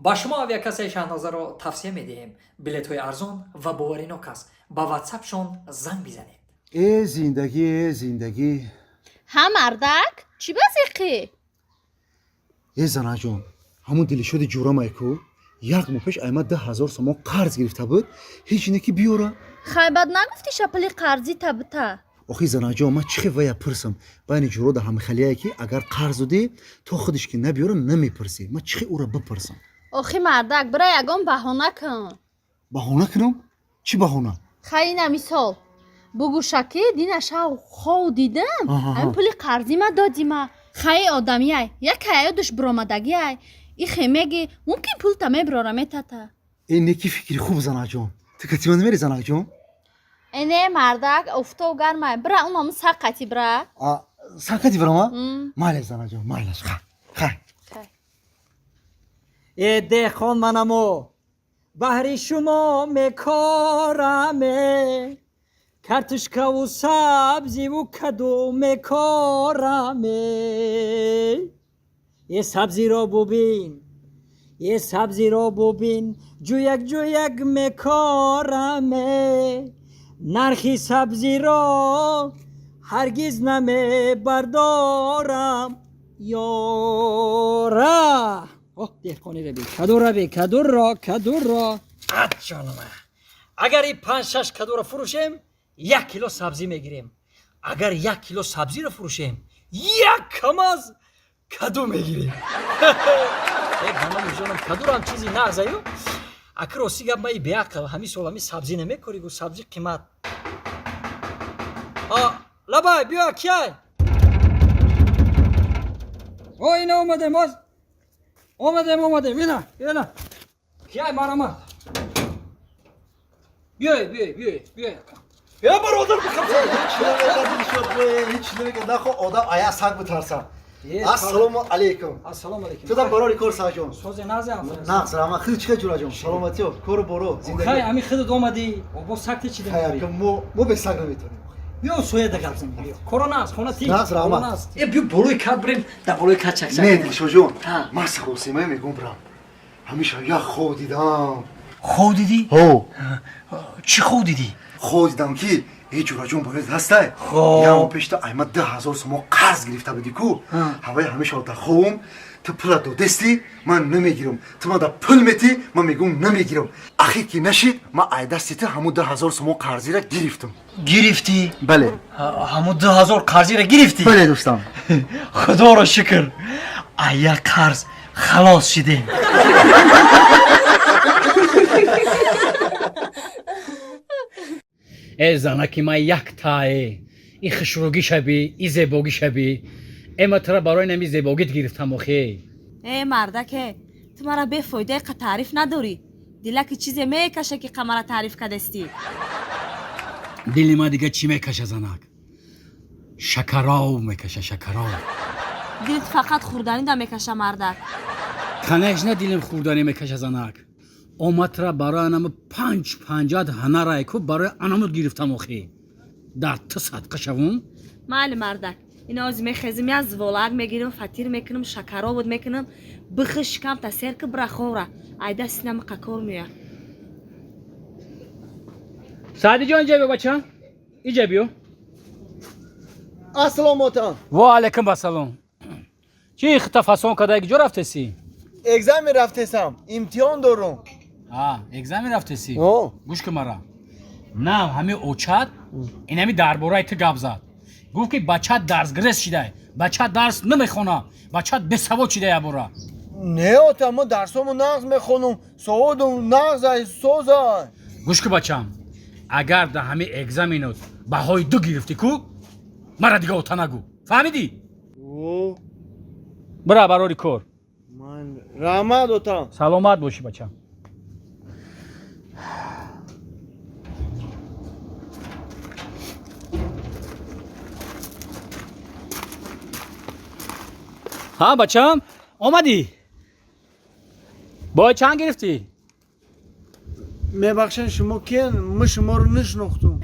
Ба шумо авиакассаи Шаҳнозаро тавсия медиҳем. Билетҳои арзон ва боваринок аст. Ба ватсапшон занг бизанед. Э зиндагӣ, э зиндагӣ. Ҳа, мардак, чӣ базиқӣ? Э занаҷон, ҳамун дилишоди ҷурамай ку як моҳ пеш ай ма 10 000 сомон қарз гирифта буд, ҳеҷ не ки биёра. Хай, бад нагуфти шапали қарзӣ табита? Охи занаҷон, ман чӣ хел вая пурсам? Байни ҷурода ҳамихалияе ки агар қарз додӣ, то худиш ки набиёра, намепурсӣ. Ман чӣ хел ӯра бипурсам? Охи мардак, бира ягон баҳона кун. Баҳона кунам? Чӣ баҳона? Хай, ина мисол бугӯша ки дина шав хов дидам, ҳамин пули қарзӣ ма додима. Хай, одамияй, як ҳаёдуш биромадагиай, ихе меги, мумкин пулта мебирора, метата. Э, неки фикри хуб, занаҷон. Ту катима намери, занаҷон? Э, не, мардак, офтоб гармай, бира унаму саққати бира. Саққати бирама? Майлаш, занаҷон, майлаш, хай, хай. Э деҳқон манамо, баҳри шумо мекораме, картошкаву сабзиву каду мекораме. Е сабзиро бубин, е сабзиро бубин, ҷӯяк ҷӯяк мекораме, нархи сабзиро ҳаргиз намебардорам, ёра. Оҳ, деҳқониро би, кадура би, кадурро, кадурро. Ад ҷонама, агар и панҷ шаш кадуро фурӯшем, як кило сабзӣ мегирем, агар як кило сабзиро фурӯшем, як камаз каду мегирем. Э баному ҷонам, кадурам чизи нағзаю. Аки рости гап, маи беақл ҳамин сол ҳамин сабзӣ намекорӣ, гу сабзӣ қимат. Лабай, биё, кияй? О, ина омадем, оз омадем, омадем, ина, ина, кияй? Марама, биёй, биёй, биёй, биёй. Э бародар, ҳеч намегӯяд, нахо одам ая саг битарсад. Ассалому алайкум. Ассалому алайкум. Тудам барори кор, саҷон? Созе, назам. Нағз, раҳмат. Хеле чӣ, ҷураҷон, саломатиё, кору боро, зиндагӣ? Хай, ами худат омадӣ, бо саг ти чӣ дем? Мо бе саг наметавонем. Биё, соя да гап занем, биё, коро наст, хона ти. Нағз, раҳмат. Э, биё, болои кат бирем, дар болои кат чак-чак. Не, дилшоҷон, ман саросимае мегӯм, бирам. Ҳамеша як хоб дидам. Хоб дидӣ? Ҳо. Чӣ хоб дидӣ? Хоб дидам ки э ҷураҷон бояд ҳастай, як моҳ пешта айма 10 000 сомон қарз гирифта будӣ ку. Ҳаваи ҳамеша дар хобум ту пула додести, ман намегирам, ту ман да пул метӣ, ман мегӯм намегирам. Ахир ки нашид, ман ай дасти ту ҳамун 10 000 сомон қарзира гирифтам. Гирифтӣ? Бале. Ҳамун 2000 қарзира гирифтӣ? Бале, дӯстам. Худоро шукр, ай як қарз халос шидем. Э занаки ман яктае, и хушрӯгӣ шаби, и зебогӣ шаби. Э, ма тура барои нами зебогит гирифтам охе. Э мардаке, ту мара бефоидаи қа таъриф надорӣ, дилаки чизе мекаша ки қа мара таъриф кардастӣ. Дили ман дига чӣ мекаша, занак? Шакаров мекаша, шакаров. Дилит фақат хӯрданида мекаша, мардак. Конечно, дилим хӯрданӣ мекаша, занак. Омадра барои анаму панҷ панҷат ҳанарай ку барои анамуд гирифтам охи, дар ту садқа шавум. Майли, мардак, ина ози мехезим, як зволак мегирим, фатир мекунам, шакаробот мекунам, бихи, шикамта сер ки, бира ховра, айда синама қакор меояд. Саъдиҷон, иҷа биё, бача, иҷа биё. Ассалому отам. Ва алайкум ассалом. Чӣ хита фасон кардаги, ҷо рафтеси? Экзамен рафтесам, имтиҳон дорум. А, экзамен рафтеси? Гӯш ки мара, на ҳами очат инами дар бораи ту гап зад, гуфт ки бачат дарсгирез шидай, бачат дарс намехона, бачат бесавод шидай ябора. Не, отам, мо дарсому нағз мехонум, саводум нағзай, созай. Гӯш ки, бачам, агар дар ҳами экзаменот баҳои ду гирифтӣ ку, мара дига ота нагӯ, фаҳмидӣ? Бира, барори кор. Раҳмат, отам. Саломат бошӣ, бачам. Ҳа, бачам, омадӣ? Бой чанд гирифтӣ? Мебахшен, шумо киен? Мо шуморо нашинохтум.